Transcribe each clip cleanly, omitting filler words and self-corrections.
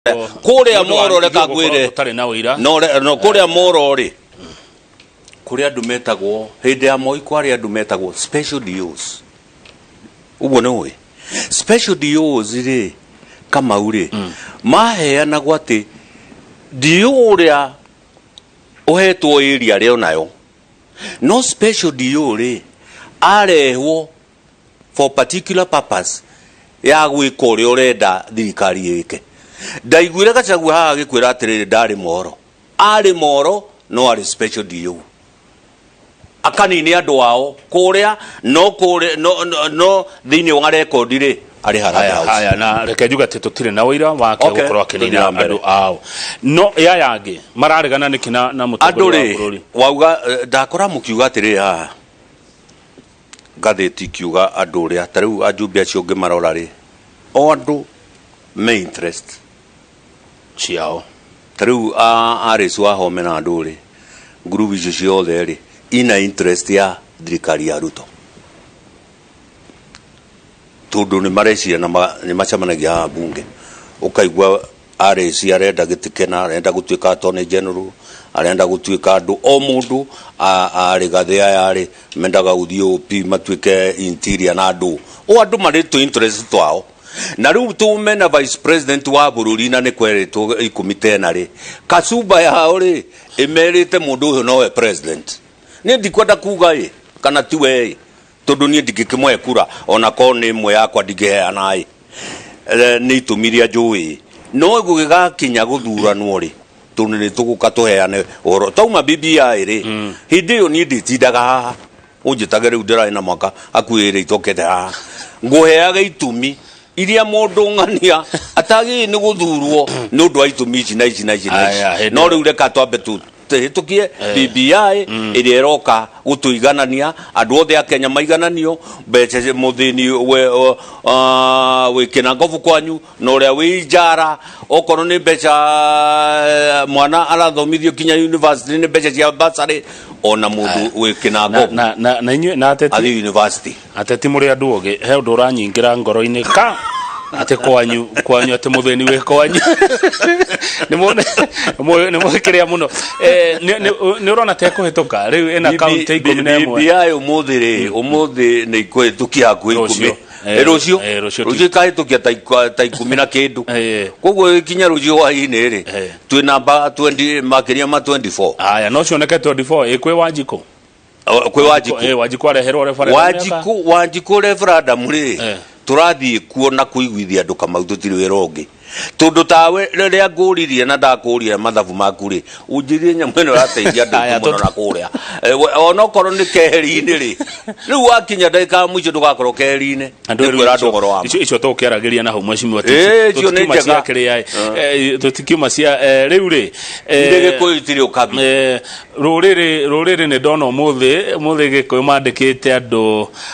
Kũrĩa Moro, reka ngwĩre. Ũtarĩ na ũira. No kũrĩa Moro rĩ, kũrĩa andũ metagwo hĩndĩ ya Moi, kwarĩ andũ metagwo special DOs. Ũguo nĩ ũĩ special DOs rĩ, Kamau rĩ, maheanagwo atĩ DO ũrĩa ũhetwo area rĩ onayo, no special DO rĩ arehwo for particular purpose ya gwĩka ũrĩa ũrenda thirikari ĩke. Ndaiguire Gachagua haha agĩkwĩra atĩrĩrĩ, ndarĩ Moro, arĩ Moro no arĩ special DO, akanini andũ ao kũrĩa, no kũrĩa no thĩinĩ wa rekondi rĩ, arĩ Harambee Haya, House. Haya, na reke njuge atĩ tũtirĩ na ũira wake gũkorwo Tũthiĩ akĩnina na mbere. andũ ao, no yaya angĩ mararegana nĩkĩ na andũ mũtongoria wa rĩ bũrũri? Wauga ndakora mũkiuga atĩrĩrĩ haha ngathĩti ikiuga andũ ũrĩa ta rĩu ajumbe acio ũngĩmarora rĩ, o andũ me interest ciao. Ta rĩu Alice Wahome na andũ rĩ, ngurubu icio ciothe rĩ, ina interest ya thirikari ya Ruto, tondũ nĩ mareciria na nĩ macemanagia haha bunge, ũkaigua Alice arenda gĩtĩ kĩna, arenda gũtuĩka attorney general, arenda gũtuĩka andũ o mũndũ arĩ gathĩ aya rĩ, mendaga gũthiĩ OP, matuĩke interior, na andũ o andũ marĩ tũ interest twao. Na rĩu tume na vice president wa bũrũri, na nĩ kwerĩtwo 10 tena rĩ, kacumba yao rĩ ĩmerĩte mũndũ ũyũ nowe president. Niĩ ndikwenda kuga ĩ kana tiwe ĩ, tondũ niĩ ndingĩkĩmũhe kura, ona korwo nĩ ĩmwe yakwa ndingĩheana ĩ. Nĩ itũmi iria njũĩ, no gũgĩgakinya gũthuranwo rĩ, tondũ nĩ tũgũka tũheane ũhoro tauma BBI rĩ, hĩndĩ ĩyo niĩ ndĩtindaga haha ũnjĩtage. Rĩu ndĩrarĩ na mwaka hakuhĩ rĩ itokete haha ngũheage itũmi iria mũndũ ng'ania atagĩrĩire nĩ gũthurwo nĩ ũndũ wa itũmi ici na ici na ici na Aya, ici. Hĩndĩ No rĩu reka twambe tũhĩtũkie BBI ĩrĩa ĩroka gũtũiganania andũ othe a Kenya, maigananio mbeca mũthĩni wĩ kĩnangobu kwanyu na ũrĩa wĩ njara, okorwo nĩ mbeca mwana arathomithio kinya university, nĩ mbeca cia bursary, ona mũndũ wĩ na, kĩnangobu na inyuĩ na ateti athiĩ university. Ateti mũrĩ andũ ogĩ. He ũndũ ũranyingĩra ngoro-inĩ ka atĩ kwanyu atĩ mũthĩni wĩ kwanyu nĩ mwĩkĩrĩa mũno. Nĩ ũrona ta ĩkũhĩtũka rĩu ĩna kaunti 11? BBI ũmũthĩ rĩ, ũmũthĩ nĩ ikũhĩtũkia hakuhĩ Rũciũ. 10. Rũciũ. Rũciũ. Rũciũ ikahĩtũkia ta 10 na kĩndũ. Koguo ĩkinya rũciũ hwaĩ-inĩ rĩ, twĩ namba 20, makĩria ma 24. Aya, no cioneke 24 ĩ kwĩ Wanjikũ. O, kwĩ Wanjikũ. Wanjikũ areherwo referendum. Wanjikũ referendum rĩ, tũrathiĩ kuo na kũiguithia andũ, Kamau, tũtirĩ wĩra ũngĩ, tondũ tawe rĩrĩa ngũririe na ndakũria mathabu maku rĩ, ũnjĩrire nyamũ ĩno ĩrateithia andũ Aya, aingĩ mũno na kũrĩa. Onokorwo nĩ keheri-inĩ rĩ, rĩu wakinya ndagĩka ya mũico ndũgakorwo keheri-inĩ. Andũ nĩ kwĩra andũ ũhoro wa ma. Icio tũkĩaragĩria na hau, mheshimiwa. Icio nĩ Tũtikiuma cia njega. kĩrĩa, tũtikiuma cia rĩu rĩ, Irĩ Gĩkũyũ itirĩ ũkabi. Rũrĩrĩ nĩ ndona ũmũthĩ Gĩkũyũ mandĩkĩte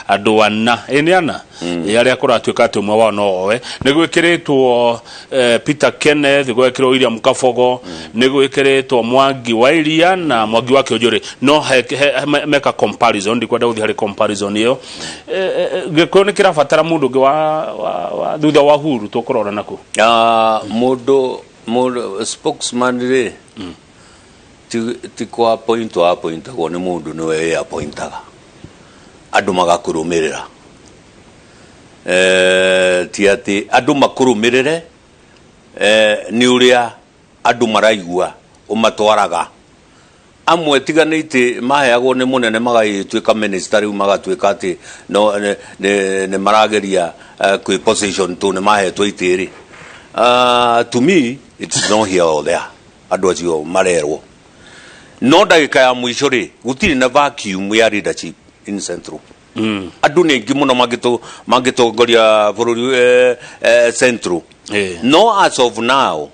andũ ana, ĩ nĩ ana. Ĩ, arĩa kũratuĩka atĩ ũmwe wao no oe nĩ gwĩkĩrĩtwo Peter Kenneth, gwekĩrwo William Kabogo, nĩ gwĩkĩrĩtwo Mwangi wa Iria na Mwangi wa Kĩũnjũrĩ, no meka comparison, ndikwenda gũthiĩ harĩ comparison ĩyo. Gĩkũyũ nĩ kĩrabatara mũndũ ũngĩ wa thutha wa Uhuru, tũkũrora naku. Ah, mũndũ spokesman rĩ, ti kũ appoint appointagwo nĩ mũndũ, nĩwe wĩ appointaga andũ magakũrũmĩrĩra. Ti atĩ andũ makũrũmĩrĩre, nĩ ũrĩa andũ maraigua ũmatwaraga. Amwe tiga nĩ itĩ maheagwo nĩ mũnene magagĩtuĩka minister, rĩu magatuĩka atĩ no nĩ marageria kwĩ position tu nĩ mahetwo itĩ rĩ. To me it's no here or there. Andũ acio marerwo no ndagĩka ya mũico rĩ, gũtirĩ na vacuum ya leadership in Central. Andũ nĩ aingĩ mũno mangĩtongoria bũrũri Central. No as of now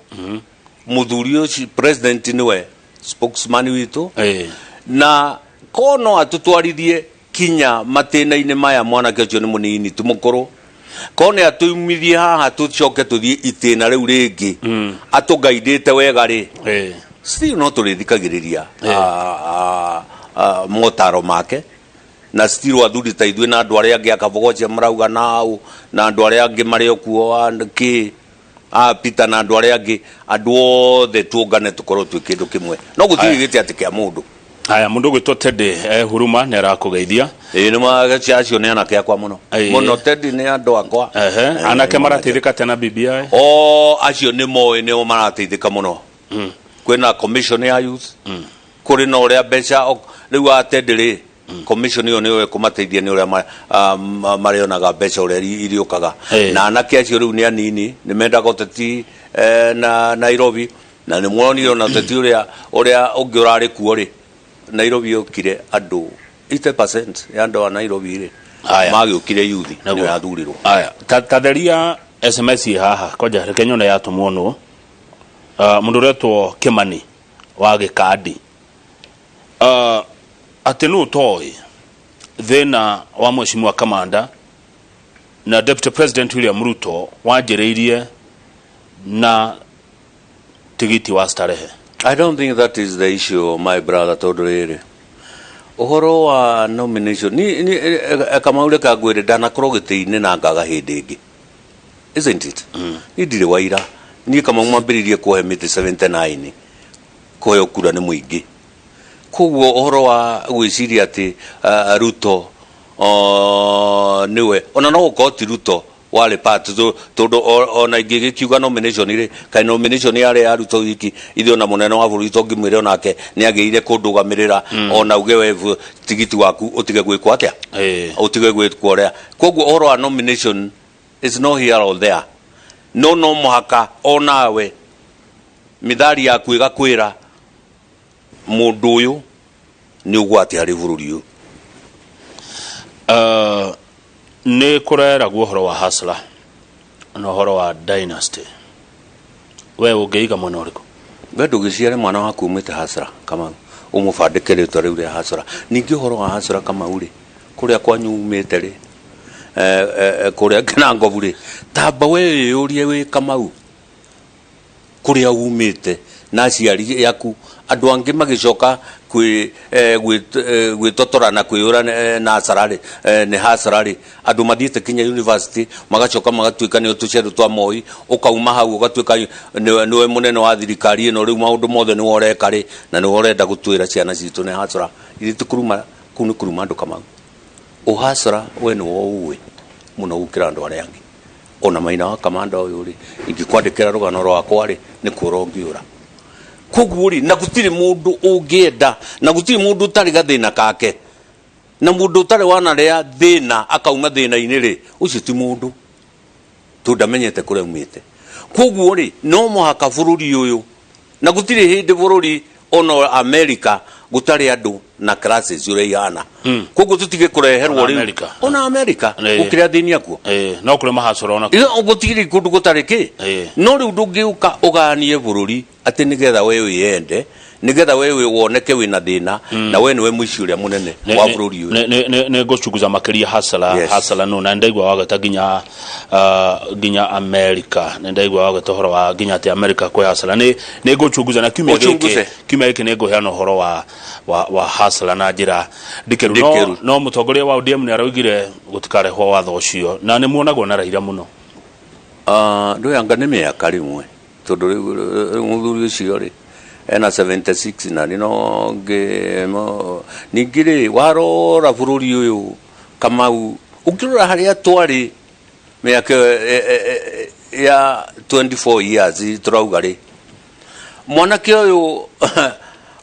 mũthuri ũcio president nĩwe spokesman witũ, na ko no atũtwarithie kinya matĩna-inĩ maya. Mwanake ũcio nĩ mũnini, ti mũkũrũ, ko nĩ atũimithie haha tũcoke tũthiĩ itĩna rĩu rĩngĩ atũgaidĩte wega rĩ, still no tũrĩthikagĩrĩria motaro make, na still athuri ta ithuĩ na andũ arĩa angĩ akabogocia marauga nau na andũ arĩa angĩ marĩ o kuo kĩ. A Peter na andũ arĩa angĩ, andũ othe tuongane tũkorwo twĩ kĩndũ kĩmwe, no gũtirĩ gĩtĩ atĩ kĩa mũndũ. Haya, mundu gwitwo Teddy Huruma nĩ arakũgeithia. Ĩĩ, nĩ ma acio nĩ anake akwa mũno. Ĩĩ. Mũno, Teddy nĩ andũ akwa. Ehe, anake marateithĩka atĩa na BBI? O acio nĩ moĩ nĩo marateithĩka mũno. Kwĩna commission ya youth, kũrĩ na ũrĩa mbeca rĩu a Teddy rĩ, commission ĩyo nĩyo ĩkũmateithia nĩ ũrĩa marĩonaga mbeca ũrĩa iriũkaga. Ĩĩ. Na anake acio rĩu nĩ anini, nĩ mendaga ũteti na Nairobi, na nĩ muonire ona ũteti ũrĩa ũngĩ ũrarĩ kuo rĩ, Nairobi yokire andũ 80% ya andũ a Nairobi rĩ, Aya. magĩũkire youth nĩyo Nĩguo. yathurirwo. Aya, ta theria SMS ĩ haha kwanja, reke nyone yatũmwo nũ. Mũndũ ũretwo Kimani wa Gĩkandi, atĩ nũ ũtoĩ thĩna wa Mheshimiwa Kamanda na Deputy President William Ruto wanjĩrĩirie na tigiti wa Starehe. I don't think that is the issue, my brother, tondũ rĩrĩ, ũhoro wa nomination ni Kamau, reke ngwĩre, ndanakorwo gĩtĩ-inĩ na ngaga hĩndĩ ĩngĩ, isn't it? Niĩ ndirĩ waira. Niĩ Kamau mambĩrĩirie kũhe mĩtĩ 79, kũheo kura nĩ mũingĩ. Koguo ũhoro wa gwĩciria atĩ Ruto nĩwe, ona no gũkorwo ti Ruto warĩ part, tondũ ona ingĩgĩkiuga nomination rĩ, kaĩ nomination yarĩ ya Ruto wiki? Ithuĩ ona mũnene wa bũrũri tũngĩmwĩre onake nĩ agĩrĩire kũndũgamĩrĩra, ona uge we tigiti waku ũtige gwĩkwo atĩa, ũtige gwĩkwo ũrĩa. Koguo ũhoro wa nomination is no here or there. No mũhaka onawe mĩthari yaku ĩgakwĩra mũndũ ũyũ nĩ ũgwati harĩ bũrũri ũyũ. Nĩ kũreragwo ũhoro wa hustler na ũhoro wa dynasty, we ũngĩiga mwena ũrĩkũ? We ndũgĩciare mwana waku umĩte hustler, Kamau, ũmũbandĩke rĩtwa rĩu rĩa hustler. Ningĩ ũhoro wa hustler, Kamau rĩ, kũrĩa kwanyu umĩte rĩ, kũrĩa Kĩnangobu rĩ, tamba we wĩyũrie wĩ Kamau kũrĩa umĩte na aciari aku, andũ angĩ magĩcoka gwĩtotora na kwĩyũra na hasara rĩ, nĩ hasara rĩ, andũ mathiĩte kinya university magacoka magatuĩka nĩo tũcerũ twa Moi, ũkauma hau ũgatuĩka nĩwe mũnene wa thirikari ĩno. Rĩu maũndũ mothe nĩwe ũreka rĩ, na nĩwe ũrenda gũtwĩra ciana citũ nĩ hasara. Ithuĩ tũkũruma kũu nĩ kũruma andũ, Kamau. Ũhasara we nĩwe ũĩ mũno gũkĩra andũ arĩa angĩ. Ona maina wa Kamanda ũyũ rĩ, ingĩkwandĩkĩra rũgano rwakwa rĩ, nĩ kũra ũngĩũra. Koguo rĩ, na gũtirĩ mũndũ ũngĩenda, na gũtirĩ mũndũ ũtarĩ gathĩna kake, na mũndũ ũtarĩ wanarĩa thĩna akauma thĩna-inĩ rĩ, ũcio ti mũndũ, tondũ ndamenyete kũrĩa aumĩte. Koguo rĩ, no mũhaka bũrũri ũyũ, na gũtirĩ hĩndĩ bũrũri ona America gũtarĩ andũ na classes ũrĩa ihana. Koguo tũtige kũreherwo Ona rĩu America. Ona America gũkĩrĩa athĩni akuo. No kũrĩ mahacũra ona. Ĩyo gũtirĩ kũndũ gũtarĩ kĩ. No rĩu ndũngĩũka ũganie bũrũri atĩ nĩgetha we wĩyende, nĩgetha we woneke wĩna thĩna, na we nĩwe mũici ũrĩa mũnene wa bũrũri ũyũ. Nĩ ngũchunguza makĩria hustler. Yes. Hustler no na ndaigua wagweta nginya America, nĩ ndaigua wagweta ũhoro wa nginya atĩ America kwĩ hustler. Nĩ ngũchunguza na kiumia gĩkĩ. Ũchunguze. Kiumia gĩkĩ nĩ ngũheana ũhoro wa hustler na njĩra ndikĩru. Ndikĩru. No mũtongoria wa ODM nĩ araugire gũtikarehwo watho ũcio, na nĩ muonagwo na Raila mũno. Ah, ndũyanga nĩ mĩaka rĩmwe, tondũ rĩu mũthuri ũcio rĩ ena 76, na nĩ no ningĩ rĩ, warora bũrũri ũyũ, Kamau, ũngĩrora harĩa twarĩ mĩaka ya 24 years tũrauga rĩ, mwanake ũyũ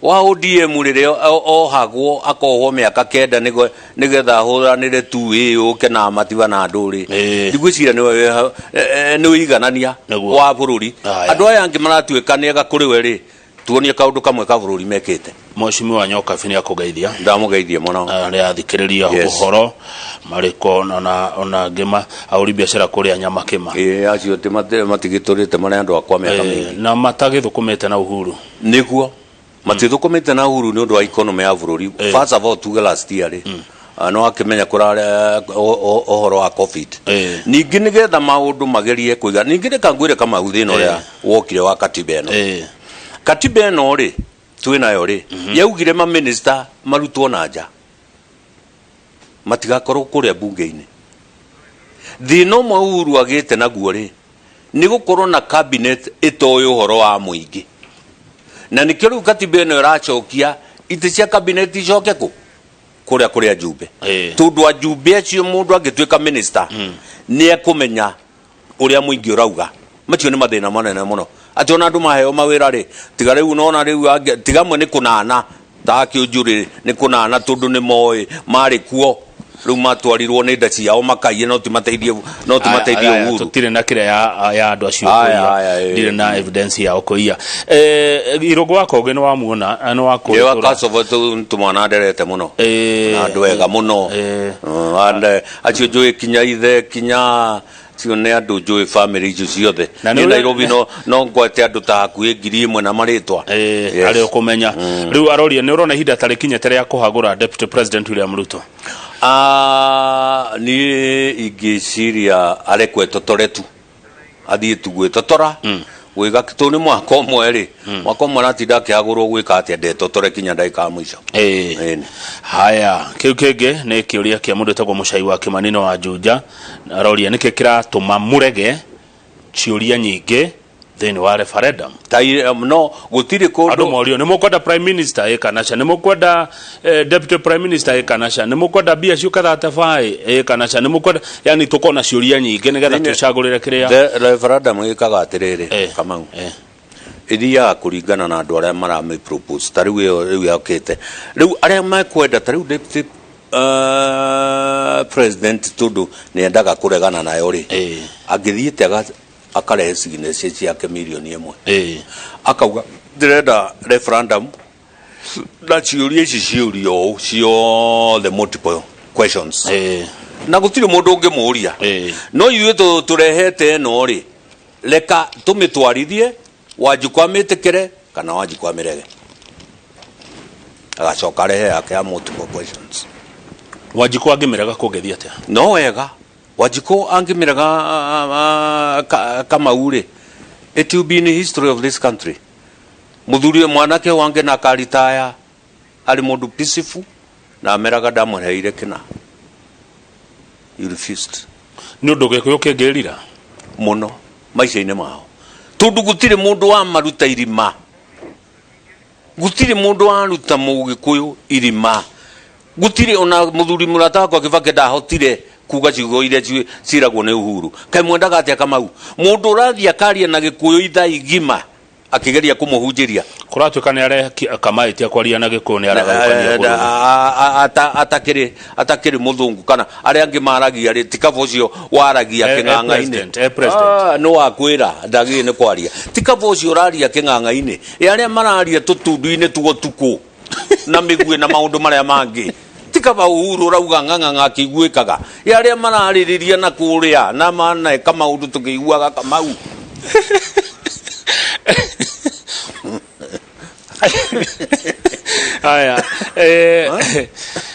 wa ODM rĩrĩa ohagwo, akohwo mĩaka 9 nĩgetha ahũranĩre tu ĩ ũke na matiba na andũ rĩ, ndigwĩciria nĩwe nĩ ũiganania wa bũrũri. Aya. Andũ aya angĩ maratuĩka nĩega kũrĩ we rĩ, tuonie kaũndũ kamwe ka bũrũri mekĩte. Mheshimiwa Nyokabi nĩ akũgeithia. Ndamũgeithie mũno. Arĩa athikĩrĩria ũhoro marĩko ona angĩ ahũri biacara kũrĩa Nyamakĩma. Ĩĩ, acio ti matigĩtũrĩte marĩ andũ akwa mĩaka mĩingĩ. Na matagĩthũkũmĩte na Uhuru. Nĩguo matithũkũmĩte na Uhuru nĩ ũndũ wa economy ya bũrũri. First of all, tuge last year rĩ, no akĩmenya kũrarĩ ũhoro wa COVID. Ningĩ nĩgetha maũndũ magerie kũiga, ningĩ reka ngwĩre, Kamau, thĩna ũrĩa wokire wa katiba ĩno. Katiba ĩno rĩ twĩnayo rĩ, yaugire maminista marutwo na nja, matigakorwo kũrĩa bunge-inĩ. Thĩna ũmwe Uhuru agĩte naguo rĩ, Nĩ gũkorwo na cabinet ĩtoĩ ũhoro wa mũingĩ, na nĩkĩo rĩu katiba ĩno ĩracokia itĩ cia cabinet icoke kũ kũrĩa kũrĩ ajumbe, tondũ ajumbe acio mũndũ angĩtuĩka minister nĩ ekũmenya ũrĩa mũingĩ ũrauga. Macio nĩ mathĩna manene mũno, atĩ ona andũ maheo mawĩra rĩ, tiga rĩu nona rĩu tiga amwe nĩ kũnana ta kĩũnjũrĩ nĩ kũnana, tondũ nĩ moĩ marĩ kuo, rĩu matwarirwo nĩ nda ciao makaiye, no ti mateithie, no ti mateithie Aya, Uhuru. Tutire na kĩrĩa ya andũ acio Aya, kũiya. aya, ĩ. Ndirĩ na evidence yao kũiya. Irũngũ wa Kongĩ nĩ wamuona, nĩ wa Ĩ, kũrĩa wa Kosovo tũmwana nderete mũno na andũ ega mũno. And acio njũĩ kinya ithe, kinya acio nĩ andũ njũĩ family icio ciothe. Na nĩ Niĩ Nairobi no ngwete andũ ta hakuhĩ 1000 na marĩtwa. Yes. Arĩa ũkũmenya rĩu aroria nĩ ũrona ihinda tarĩ kinyĩte rĩa kũhagũra Deputy President William Ruto? Ah, niĩ ingĩciria arekwo etotore tu, athiĩ tu gwĩtotora gwĩka tũ nĩ mwaka ũmwe rĩ, mwaka ũmwe aratinda akĩhagũrwo gwĩka atĩa? Ndetotore kinya ndagĩka ya mũico. Ĩni. Haya, kĩu kĩngĩ nĩ kĩũria kĩa mũndũ wĩtagwo Mũcai wa Kĩmanino wa Juja. Aroria nĩkĩ kĩratũma mũrege ciũria nyingĩ thĩinĩ wa referendum. Ta no gũtirĩ Andũ kũndũ morio nĩ mũkwenda prime minister ĩ kana ca, nĩ mũkwenda deputy prime minister ĩ kana ca, nĩ mũkwenda mbia ciũke 35 ĩ kana ca, nĩ mũkwenda, yani tũkorwo na ciũria nyingĩ nĩgetha tũcagũrĩre kĩrĩa. The referendum ĩkaga atĩrĩrĩ, Kamau, ĩthiaga kũringana na andũ arĩa maramĩ propose. Ta rĩu ĩyo rĩu yokĩte rĩu, arĩa mekwenda ta rĩu deputy president, tondũ nĩendaga kũregana nayo rĩ, angĩthiĩte akarehe signature ciake 1 million, akauga ndĩrenda referendum na ciũria ici ciũrio ũũ ciothe, multiple questions, na gũtirĩ mũndũ ũngĩmũria. No ithuĩ tũrehete ĩno rĩ, reka tũmĩtwarithie, Wanjikũ amĩtĩkĩre kana Wanjikũ amĩrege, agacoka arehe yake ya multiple questions. Wanjikũ angĩmĩrega kũngĩthiĩ atĩa? No wega, Wanjikũ angĩmĩrega, Kamau rĩ, it will be in the history of this country. Mũthuri mwanake wange na akaritaya arĩ mũndũ peaceful na ameraga ndamũheire kĩna, you refused. Nĩ ũndũ Gĩkũyũ kĩngĩrira. Mũno maica-inĩ mao, tondũ gũtirĩ mũndũ wamaruta irima, gũtirĩ mũndũ waruta Mũgĩkũyũ irima, gũtirĩ ona mũthuri mũrata wakwa Kĩbakĩ ndahotire kuga ciugo iria ciragwo nĩ Uhuru. Kaĩ mwendaga atĩa, Kamau? Mũndũ ũrathiĩ akaria na Gĩkũyũ ithaa igima akĩgeria kũmũhunjĩria. Kũratuĩka nĩ are kamaĩtia kwaria na Gĩkũyũ nĩ aragayũkania bũrũri. Atakĩrĩ mũthũngũ kana arĩa angĩ maragia rĩ, ti kaba ũcio waragia kĩng'ang'a-inĩ. President, president. Ah, nĩ wakwĩra ndagĩrĩire nĩ kwaria, ti kaba ũcio ũraria kĩng'ang'a-inĩ. Ĩ arĩa mararia tũtundu-inĩ tuo tukũ na mĩguĩ na maũndũ marĩa mangĩ, ti kaba Uhuru ũrauga ng'ang'ang'a akĩiguĩkaga. Ĩ arĩa mararĩrĩria na kũrĩa na maneka maũndũ tũkĩiguaga, Kamau? Haya,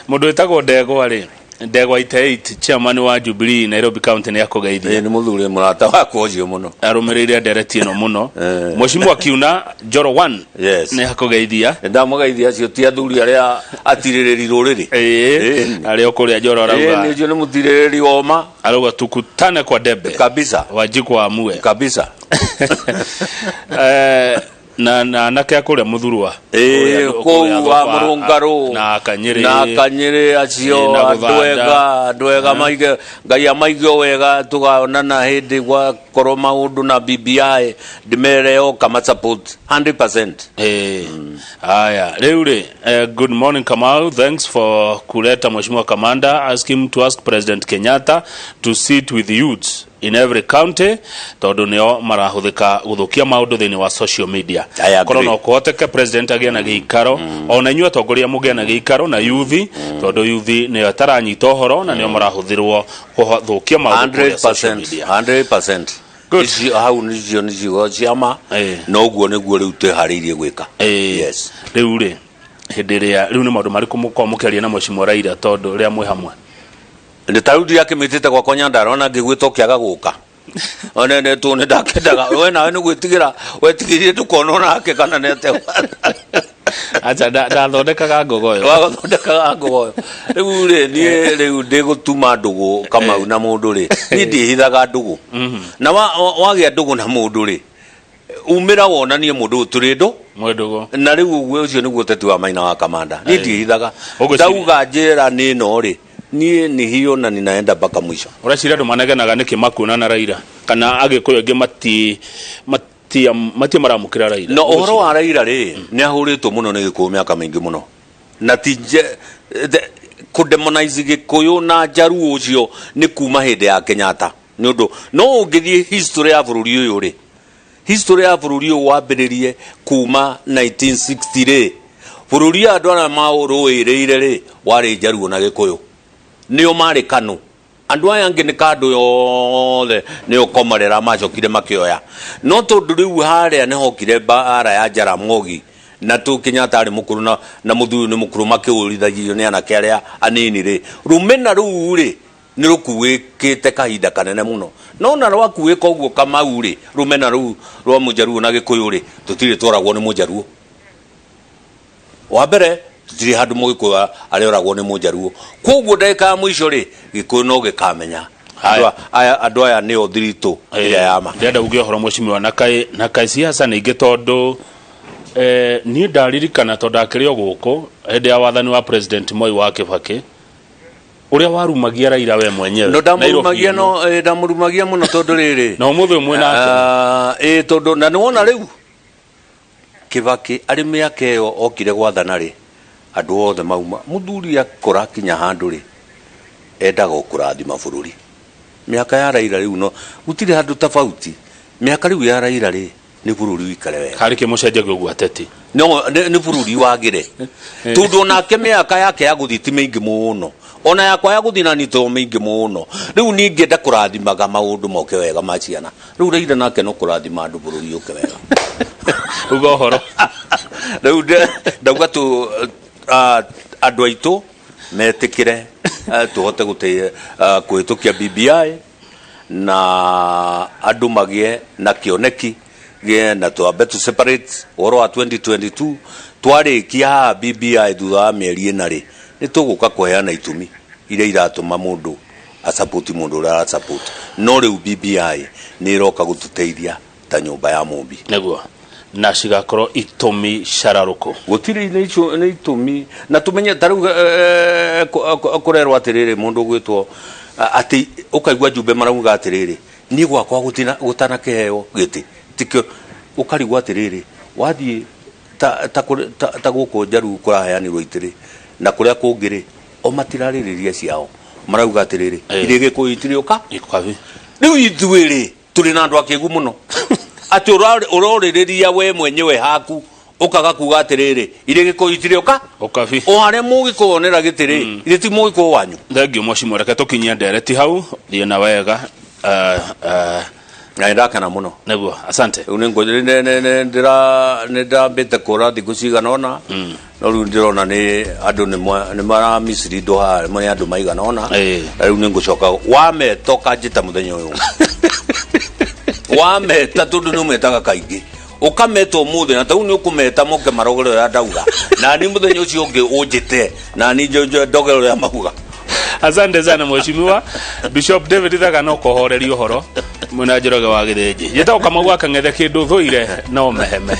mũndũ wĩtagwo Ndegwa rĩ, Ndegwa Iteit, chairman wa Jubilee Nairobi County, nĩ akũgeithia. Ĩ, nĩ mũthuri mũrata wakwa ũcio mũno. Arũmĩrĩire ndereti ĩno mũno. Mheshimiwa Kiuna Njoro 1 nĩ akũgeithia. Ndamũgeithia, acio ti athuri arĩa atirĩrĩri rũrĩrĩ. Ĩĩ, arĩa ũkũrĩa Njoro arauga. Ĩ, nĩ ũcio nĩ mũtirĩrĩri woma. Arauga tukutane kwa debe kabisa. Wanjikũ amue kabisa. Na anake a kũrĩa Mũthurwa. Ĩĩ, kũu wa Mũrũngarũ na Kanyĩrĩ. Na Kanyĩrĩ acio. Ĩĩ, na andũ Gũthanda. Ega, andũ ega, maige Ngai amaige o wega. Tũgaonana hĩndĩ gwakorwo maũndũ na BBI, ndĩmere oka ma support 100%. Haya, rĩu rĩ, good morning Kamau, thanks for kuleta Mheshimiwa Kamanda. Ask him to ask President Kenyatta to sit with youths in every county tondũ nĩo marahũthĩka gũthũkia maũndũ thĩinĩ wa social media. I agree. Korwo no kũhoteke president agĩe na gĩikaro, ona inyuĩ atongoria mũgĩe na gĩikaro na yuthi, tondũ yuthi nĩyo ĩtaranyita ũhoro na nĩo marahũthĩrwo gũthũkia maũndũ kũrĩa social 100%. media. 100%. Good. Icio hau nĩcio nĩ ciugo ciama. Na ũguo nĩguo rĩu twĩharĩirie gwĩka. Yes. Rĩu rĩ, hĩndĩ ĩrĩa rĩu nĩ maũndũ marĩkũ mũkoragwo mũkĩaria na Mheshimiwa Raila tondũ rĩrĩa mwĩ hamwe? Nĩ ta rĩu ndirakĩmĩtĩte gwakwa Nyandarua na ngĩgwĩta ũkĩaga gũka. One nĩ tu nĩ ndakendaga we nawe nĩ gwĩtigĩra wetigĩrire ndũkonwo nake kana nĩ atĩa. Acha ndathondekaga ngogoyo. Wagathondekaga ngogoyo. Rĩu rĩ, niĩ rĩu ndĩgũtuma ndũgũ Kamau na mũndũ rĩ, niĩ ndihithaga ndũgũ. Na wagĩa ndũgũ na mũndũ rĩ, umĩra wonanie mũndũ ũyũ tũrĩ ndũ Mwendũgũ. Na rĩu ũguo ũcio nĩguo ũteti wa Maina wa Kamanda. Niĩ ndihithaga. Ũgwĩciria- Ndauga njĩra nĩ ĩno rĩ, niĩ ni hiyo na ninaenda mpaka mwisho. Ũreciria andũ manegenaga nĩkĩ makuona na Raila, kana Agĩkũyũ aingĩ mati mati mati maramũkĩra Raila? No ũhoro wa Raila rĩ, nĩ ahũrĩtwo mũno nĩ Gĩkũyũ mĩaka mĩingĩ mũno, na ti kũdemonize Gĩkũyũ na Njaruo ũcio nĩ kuma hĩndĩ ya Kenyatta. Nĩ ũndũ no ũngĩthiĩ history ya bũrũri ũyũ rĩ, history ya bũrũri ũyũ wambĩrĩrie kuma 1960 rĩ, bũrũri andũ arĩa maũrũĩrĩire rĩ, warĩ Njaruo na Gĩkũyũ, nĩo marĩ KANU. Andũ aya angĩ nĩ kandũ yothe nĩo komarera macokire makĩoya. No tondũ rĩu harĩa nĩ hokire mbara ya Jaramogi na tu Kenyatta arĩ mũkũrũ na mũthuri nĩ mũkũrũ, makĩũrithagio nĩ anake arĩa anini rĩ, rũmena rũu rĩ nĩ rũkuĩkĩte kahinda kanene mũno. No na rwakuĩka ũguo Kamau rĩ, rũmena rũu rwa Mũjaruo na Gĩkũyũ rĩ, tũtirĩ tworagwo nĩ Mũjaruo. Wa mbere, tũtirĩ handũ Mũgĩkũyũ arĩoragwo nĩ Mũjaruo. Koguo ndagĩka ya mũico rĩ, Gĩkũyũ no gĩkamenya andũ aya nĩo thiritũ ĩrĩa ya ma. Ndĩrenda uge ũhoro, mheshimiwa, na kaĩ siasa nĩ ingĩ, tondũ niĩ ndaririkana tondũ akĩrĩ o gũkũ hĩndĩ ya wathani wa President Moi wa Kibaki, ũrĩa warumagia Raila we mwenyewe. No ndamurumagia. No ndamurumagia mũno tondũ rĩrĩ, na ũmũthĩ ũmwe nake. Ĩ tondũ na nĩwona rĩu Kibaki arĩ mĩaka ĩyo okire gwathana rĩ, andũ othe mauma mũthuri akũra kinya handũ rĩ, endaga o kũrathima bũrũri. Mĩaka ya Raila rĩu no gũtirĩ handũ tofauti. Mĩaka rĩu ya Raila rĩ, nĩ bũrũri ũikare wega. Harĩ kĩ mũcenjagia ũguo ateti? No nĩ bũrũri wagĩre, tondũ onake mĩaka yake ya gũthiĩ ti mĩingĩ mũno, ona yakwa ya gũthiĩ nani to mĩingĩ mũno. Rĩu ningĩenda kũrathimaga maũndũ moke wega ma ciana. Rĩu Raila nake no kũrathima andũ bũrũri ũke wega. Uga ũhoro. Rĩu ndauga tu andũ aitũ metĩkĩre, tũhote kũhĩtũkia BBI na andũ magĩe na kĩoneki na twambe tu separate ũhoro wa 2022. Twarĩkia haha BBI thutha wa mĩeri 4 rĩ, nĩ tũgũka kũheana itũmi iria iratũma mũndũ asupport mũndũ ũrĩa arasupport. No rĩu BBI nĩ ĩroka gũtũteithia ta nyũmba ya mũmbi. Nĩguo na cigakorwo itũmi cararũkũ. Gũtirĩ nĩ icio nĩ itũmi na tũmenye ta rĩu kũrerwo atĩrĩrĩ, mũndũ ũgwĩtwo atĩ ũkaigua njumbe marauga atĩrĩrĩ, niĩ gwakwa gũtanakĩheo gĩtĩ tikĩo. Ũkarigwo atĩrĩrĩ, wathiĩ ta gũkũ Njaruũ kũraheanirwo itĩrĩ na kũrĩa kũngĩ rĩ, o matirarĩrĩria ciao, marauga atĩrĩrĩ, irĩ Gĩkũyũ itirĩũka. Ikabi. Rĩu ithuĩ rĩ, tũrĩ na andũ akĩgu mũno atĩ ũrorĩrĩria we mwenyewe haku, ũkaga kuga atĩrĩrĩ, irĩ Gĩkũyũ itirĩũka. Ũkabi. O harĩa mũgĩkũyũ onera gĩtĩ rĩ, ithe ti mũgĩkũyũ wanyu. Thengiũ, mheshimiwa, reke tũkinyie ndereti hau. Thiĩ na wega. Na nĩndakena mũno. Nĩguo, asante. Rĩu nĩ ndambĩte kũra thikũ cigana ũna, no rĩu ndĩrona nĩ andũ nĩ maramisirindwo haha nĩ andũ maigana ũna. Na rĩu nĩ ngũcoka wameta ũkanjĩta mũthenya ũyũ wameta, tondũ nĩ ũmetaga kaingĩ, ũkameta ũmũthĩ na tau nĩ ũkũmeta moke marogere ũrĩa ndauga, na ni mũthenya ũcio ũngĩ ũnjĩte na ni ndogere ũrĩa mauga. Asante sana, mheshimiwa Bishop David Thaga. No kũhoreria ũhoro mwena Njoroge wa Gĩthĩnji. Njĩtagwo Kamau wa Kang'ethe, kĩndũ thũire no meheme.